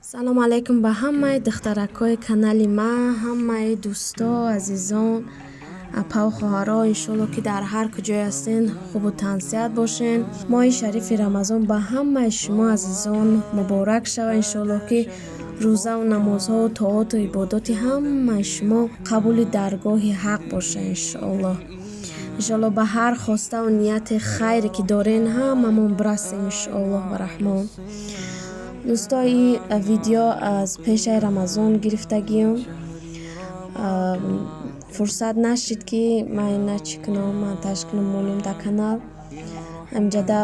Салому алайкум ба ҳамаи духтаракҳои канали ман, ҳамаи дӯсто, азизон, апаву хоҳаро. Иншоалло, ки дар ҳар куҷое ҳастен, хубу тансиҳат бошен. Моҳи шарифи Рамазон ба ҳамаи шумо азизон муборак шава. Иншоалло, ки рӯзаву намозҳову тоату ибодоти ҳамаи шумо қабули даргоҳи Ҳақ боша, иншоалло. Иншоалло, ба ҳар хоставу нияти хайре, ки дорен, ҳамамон бирасем, иншоаллоҳ ва раҳмон. Дӯсто, и видео аз пешаи Рамазон гирифтагиам. Фурсат нашид, ки ман ина чӣ кунам, монтаж кунам, монам дар канал. Ҳаминҷода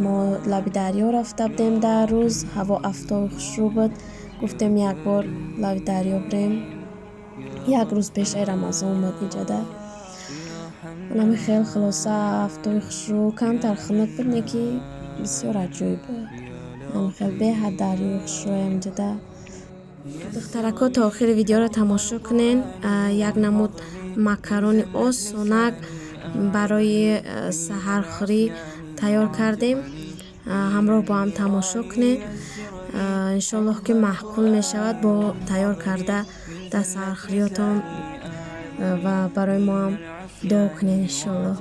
мо лаби дарё рафта будем. Дар рӯз ҳаво афтоби хушрӯ буд, гуфтем, як бор лаби дарё бирем. Як рӯз пешаи Рамазон буд. Инҷода ҳами хел, хулоса, афтоби хушрӯ, камтар хунук буд, не ки бисёр аҷоиб буд. Ҳами хел беҳад дарёи хушрӯ ҳаминҷода. Духтаракҳо, то охири видеоро тамошо кунен. Як намуд макарони осонак барои саҳархӯрӣ тайёр кардем. Ҳамроҳ бо ҳам тамошо кунед. Иншоаллоҳ, ки маъқул мешавад, бо тайёр карда дар саҳархӯриётон ва барои мо ҳам дуо кунед, иншоаллоҳ.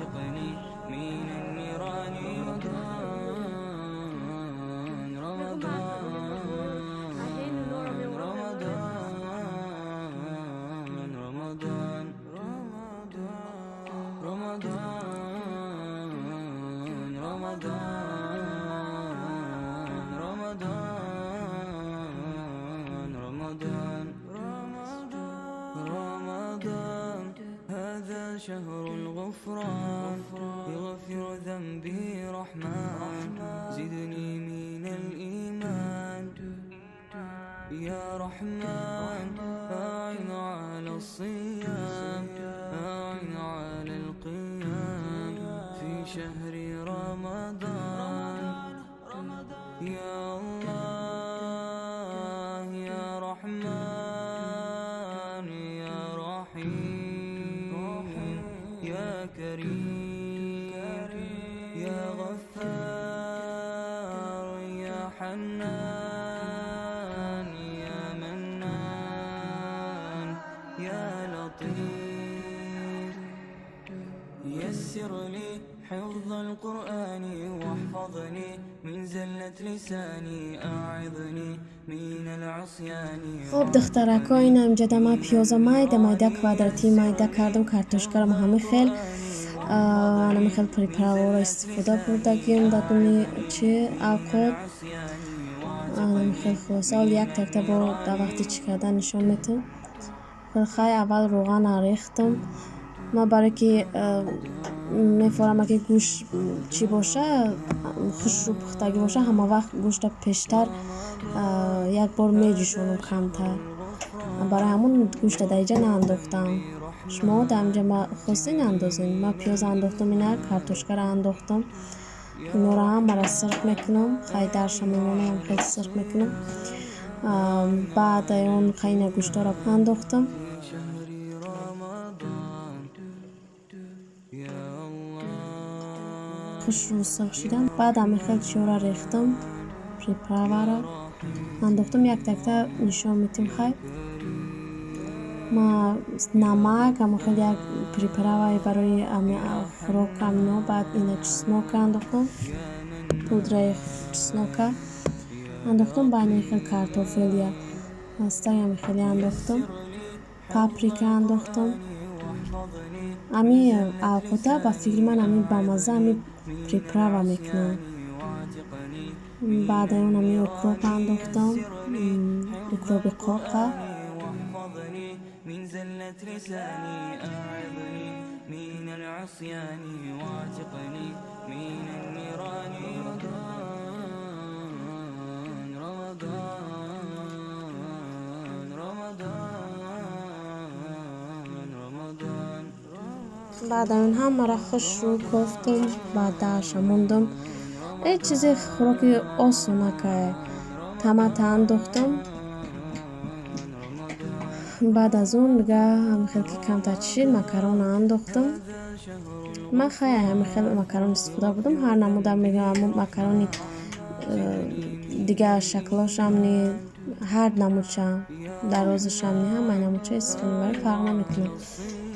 رمضان رمضان، هذا شهر الغفران، يغفر ذنبي رحمن، زدني من الإيمان يا رحمن، أعن على الصيام، أعن على القيام في شهر رمضان، يا الله يا رحمن يا رحيم يا كريم يا غفار يا حنان يا منان يا لطيف، يسر لي حفظ القرآن واحفظني من زلة لساني، أعظني من العصيان. Хуб, духтаракҳо, ин ҳамҷода ман пиёза майда майда, квадратӣ майда кардам. Картошкарам ҳами хел, ҳами хел приправаро истифода бурдагием дар дуни чи авқот. Ҳами хел, хулоса, ҳол як такта бо дар вақти чӣ кардан нишон метам. Хай, аввал рӯғана рехтам ман, барое ки мефорам, ки гӯшт чӣ боша, хушрӯ пухтагӣ боша, ҳама вақт гӯшта пештар як бор меҷӯшонам камтар. Барои ҳамон гӯшта дар инҷа наандохтам. Шумо дар инҷа хостед, андозед. Ман пиёз андохтам, ина картошкаро андохтам, инора ҳамаро сирх мекунам. Хай, дарша мемонам, хеле сирх мекунам. Баъдаи он, хай, ина гӯштҳоро андохтам. شهر رمضان يا الله. Хушрӯ сирх шидан, баъд ҳами хел чиёро рехтам, приправаро андохтам. Як такта нишон медиҳем. Хай, ма намак, ҳамон хел як приправаи барои хӯрок амино. Баъд ина чеснока андохтам, пудраи чеснока андохтам. Баъд ин хел картофелия ҳастаи ҳами хеле андохтам, паприка андохтам. Ами авқота, ба фикри ман, ами бамазза ами приправа мекунанд. Баъдаи он ами укроп андохтам, укропи қоқа. واحفظني من زلة لساني، أعظني من العصيان واعتقني من النيران. رمضان رمضان رمضان رمضان. Баъдаи он ҳамаро хушрӯ кофтум, баъд дарша мондум. Ҳеҷ чизе, хӯроки осонакае. Томата андохтам. Баъд аз он дига ҳами хел ки камтар чишид, макарона андохтам. Ман, хай, ҳами хел макарон истифода бурдам, ҳар намуда мегӯям, макарони. Дигар шаклошам ни, ҳар намудша, дарозашам ни, ҳамаи намудша истифода мебарем, фарқ намекунад.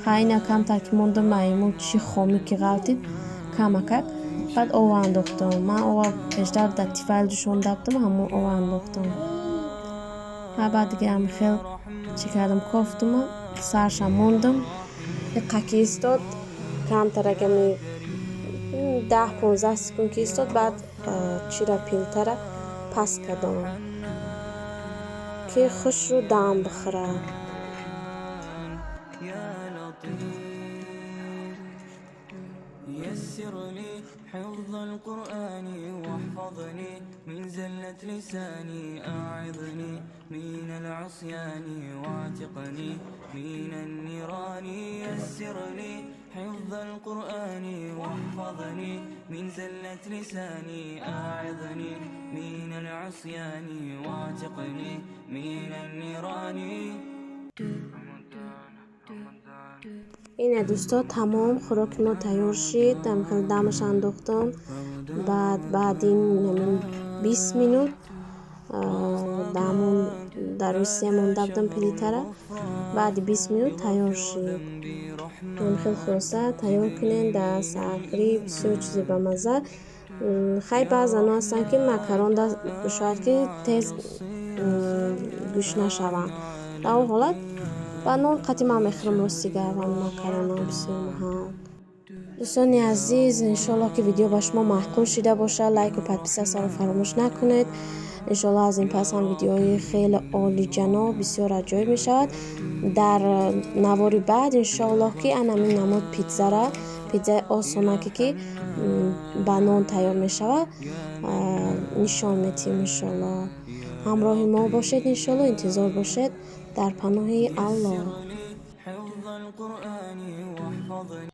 Хай, ина камтар ки мондам, айму чӣ хомӣ ки ғалтид камакак, баъд ова андохтам. Ман ова пештар дар Тефал ҷӯшонда будам, ҳамон ова андохтам. Ҳа, баъд дига ҳами хел чӣ кардам, кофтуму сарша мондам. Иқа ки истод, камтараками 10-15 секунд ки истод, баъд чира, плитара паст кардам, ки хушрӯ дам бихӯрад. يا لطيف يسر لي حفظ القرآن واحفظني من زلة لساني أعظني من العصيان واعتقني من النيران يسر لي حفظ القرآن واحفظني من زلة لساني أعظني من العصيان واعتقني من النيران. Ина, дӯсто, тамом, хӯроки мо тайёр шид. Хеле дамаш андохтам. Баъд баъди ин 20 минут дамон дар рӯи се монда будам плитара. Баъди 20 минут тайёр шид. Хеле хулоса, тайёр кунед дар саҳархӯрӣ, бисёр чизи бамазза. Хай, баъзанҳо ҳастанд, ки макарон шояд ки тез гӯшт нашаванд. Дар он ҳолат ба нон қатъи ман мехӯрам, рости гап, макаронам бисёр маҳал. Дӯстони азиз, иншоаллоҳ, ки видео ба шумо маъқул шида бошад. Лайку подписатьсяро фаромӯш накунед. Иншоаллоҳ, аз ин пас ҳам видеои хеле олиҷаноб, бисёр аҷоиб мешавад. Дар навори баъд, иншоаллоҳ, ки анамин намуд питзара, питзаи осонаке, ки ба нон тайёр мешавад, нишон медиҳем, иншоаллоҳ. Ҳамроҳи мо бошед, иншоаллоҳ, интизор бошед. Дар паноҳи Аллоҳ. حفظ القرآن واحفظني